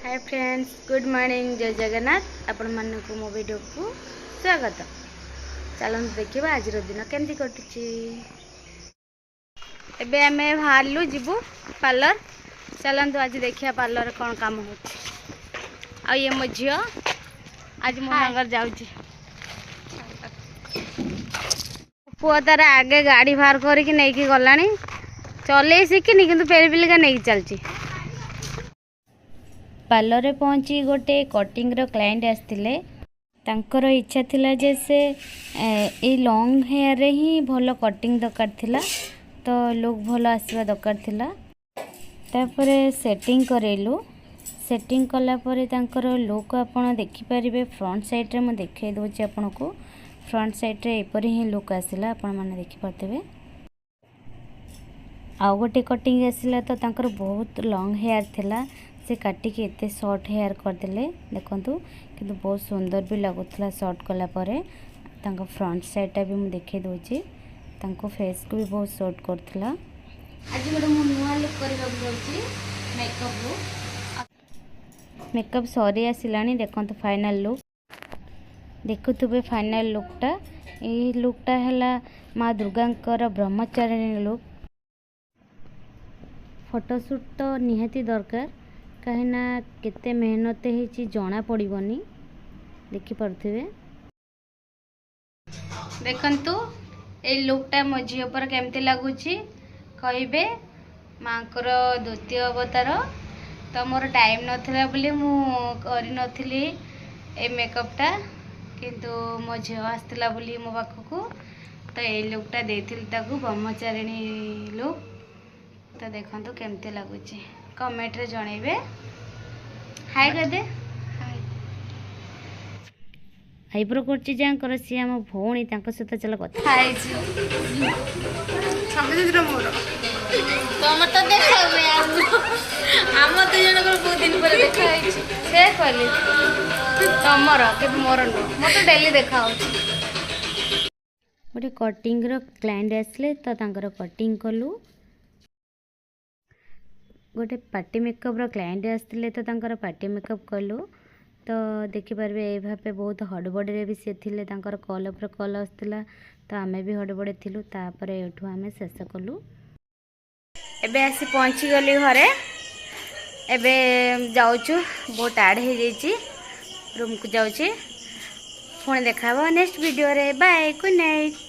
ହାଏ friends, good morning, ଜୟ ଜଗନ୍ନାଥ। ଆପଣମାନଙ୍କୁ ମୋ ଭିଡ଼ିଓକୁ ସ୍ୱାଗତ। ଚାଲନ୍ତୁ ଦେଖିବା ଆଜିର ଦିନ କେମିତି କଟୁଛି। ଏବେ ଆମେ ବାହାରିଲୁ, ଯିବୁ ପାର୍ଲର। ଚାଲନ୍ତୁ ଆଜି ଦେଖିବା ପାର୍ଲରରେ କ'ଣ କାମ ହେଉଛି। ଆଉ ଇଏ ମୋ ଝିଅ, ଆଜି ମୋ ସାଙ୍ଗରେ ଯାଉଛି। ପୁଅ ତାର ଆଗେ ଗାଡ଼ି ବାହାର କରିକି ନେଇକି ଗଲାଣି। ଚଲେଇ ଶିଖିନି, କିନ୍ତୁ ପେଲି ପେଲିକା ନେଇକି ଚାଲିଛି। ପାର୍ଲରରେ ପହଞ୍ଚି ଗୋଟେ କଟିଂର କ୍ଲାଏଣ୍ଟ ଆସିଥିଲେ। ତାଙ୍କର ଇଚ୍ଛା ଥିଲା ଯେ ସେ ଏଇ ଲଙ୍ଗ୍ ହେୟାରରେ ହିଁ ଭଲ କଟିଂ ଦରକାର ଥିଲା, ତ ଲୁକ୍ ଭଲ ଆସିବା ଦରକାର ଥିଲା। ତାପରେ ସେଟିଂ କରେଇଲୁ। ସେଟିଂ କଲା ପରେ ତାଙ୍କର ଲୁକ୍ ଆପଣ ଦେଖିପାରିବେ। ଫ୍ରଣ୍ଟ ସାଇଡ଼୍ରେ ମୁଁ ଦେଖାଇ ଦେଉଛି ଆପଣଙ୍କୁ। ଫ୍ରଣ୍ଟ ସାଇଡ଼୍ରେ ଏପରି ହିଁ ଲୁକ୍ ଆସିଲା, ଆପଣମାନେ ଦେଖିପାରୁଥିବେ। ଆଉ ଗୋଟେ କଟିଂ ଆସିଲା, ତ ତାଙ୍କର ବହୁତ ଲଙ୍ଗ୍ ହେୟାର୍ ଥିଲା, ସେ କାଟିକି ଏତେ ସର୍ଟ ହେୟାର୍ କରିଦେଲେ, ଦେଖନ୍ତୁ। କିନ୍ତୁ ବହୁତ ସୁନ୍ଦର ବି ଲାଗୁଥିଲା ସର୍ଟ କଲା ପରେ। ତାଙ୍କ ଫ୍ରଣ୍ଟ ସାଇଡ଼୍ଟା ବି ମୁଁ ଦେଖାଇ ଦେଉଛି। ତାଙ୍କ ଫେସ୍କୁ ବି ବହୁତ ସୁଟ୍ କରୁଥିଲା। ଆଜି ଗୋଟେ ମୁଁ ନୂଆ ଲୁକ୍ କରିବାକୁ ଯାଉଛି, ମେକଅପ୍ ଲୁକ୍। ମେକଅପ୍ ସରି ଆସିଲାଣି, ଦେଖନ୍ତୁ ଫାଇନାଲ୍ ଲୁକ୍। ଦେଖୁଥିବେ ଫାଇନାଲ୍ ଲୁକ୍ଟା। ଏଇ ଲୁକ୍ଟା ହେଲା ମା ଦୁର୍ଗାଙ୍କର ବ୍ରହ୍ମଚାରିଣୀ ଲୁକ୍। ଫଟୋସୁଟ୍ ତ ନିହାତି ଦରକାର, କାହିଁକିନା କେତେ ମେହନତ ହେଇଛି ଜଣା ପଡ଼ିବନି। ଦେଖିପାରୁଥିବେ। ଦେଖନ୍ତୁ, ଏଇ ଲୁକ୍ଟା ମୋ ଝିଅ ଉପରେ କେମିତି ଲାଗୁଛି କହିବେ। ମାଙ୍କର ଦ୍ୱିତୀୟ ଅବତାର। ତ ମୋର ଟାଇମ୍ ନଥିଲା ବୋଲି ମୁଁ କରିନଥିଲି ଏଇ ମେକଅପ୍ଟା, କିନ୍ତୁ ମୋ ଝିଅ ଆସିଥିଲା ବୋଲି ମୋ ପାଖକୁ, ତ ଏଇ ଲୁକ୍ଟା ଦେଇଥିଲି ତାକୁ, ବ୍ରହ୍ମଚାରିଣୀ ଲୁକ୍। ତ ଦେଖନ୍ତୁ କେମିତି ଲାଗୁଛି, କମେଣ୍ଟରେ ଜଣେଇବେ। ହାଇ କରିଦେ। ଆଇବ୍ରୋ କରୁଛି ଯାହାଙ୍କର, ସିଏ ଆମ ଭଉଣୀ। ତାଙ୍କ ସହିତ ଚାଲ କଥା। ଖାଇଛି ସମସ୍ତେ ମୋର। ତମର ତ ଦେଖା ହୁଏ, ଆମ ଦୁଇ ଜଣଙ୍କର ବହୁତ ଦିନ ପରେ ଦେଖା ହେଇଛି। ସେ କହିଲି ତମର କିନ୍ତୁ ମୋର ନୁହଁ, ମୋର ତ ଡେଲି ଦେଖା ହଉଛି। ଗୋଟେ କଟିଂର କ୍ଲାଏଣ୍ଟ ଆସିଲେ, ତ ତାଙ୍କର କଟିଂ କଲୁ। ଗୋଟେ ପାର୍ଟି ମେକଅପ୍ର କ୍ଲାଏଣ୍ଟ ଆସିଥିଲେ, ତ ତାଙ୍କର ପାର୍ଟି ମେକଅପ୍ କଲୁ। ତ ଦେଖିପାରିବେ, ଏଇ ଭାବେ ବହୁତ ହଡ଼ବଡ଼ିରେ ବି ସେ ଥିଲେ। ତାଙ୍କର କଲ୍ ଉପରେ କଲ୍ ଆସୁଥିଲା, ତ ଆମେ ବି ହଡ଼ବଡ଼ି ଥିଲୁ। ତାପରେ ଏଠୁ ଆମେ ଶେଷ କଲୁ। ଏବେ ଆସି ପହଞ୍ଚିଗଲି ଘରେ। ଏବେ ଯାଉଛୁ, ବହୁତ ଟାୟାର୍ଡ଼ ହେଇଯାଇଛି, ରୁମ୍କୁ ଯାଉଛି। ପୁଣି ଦେଖା ହେବ ନେକ୍ସଟ ଭିଡ଼ିଓରେ। Bye, good night.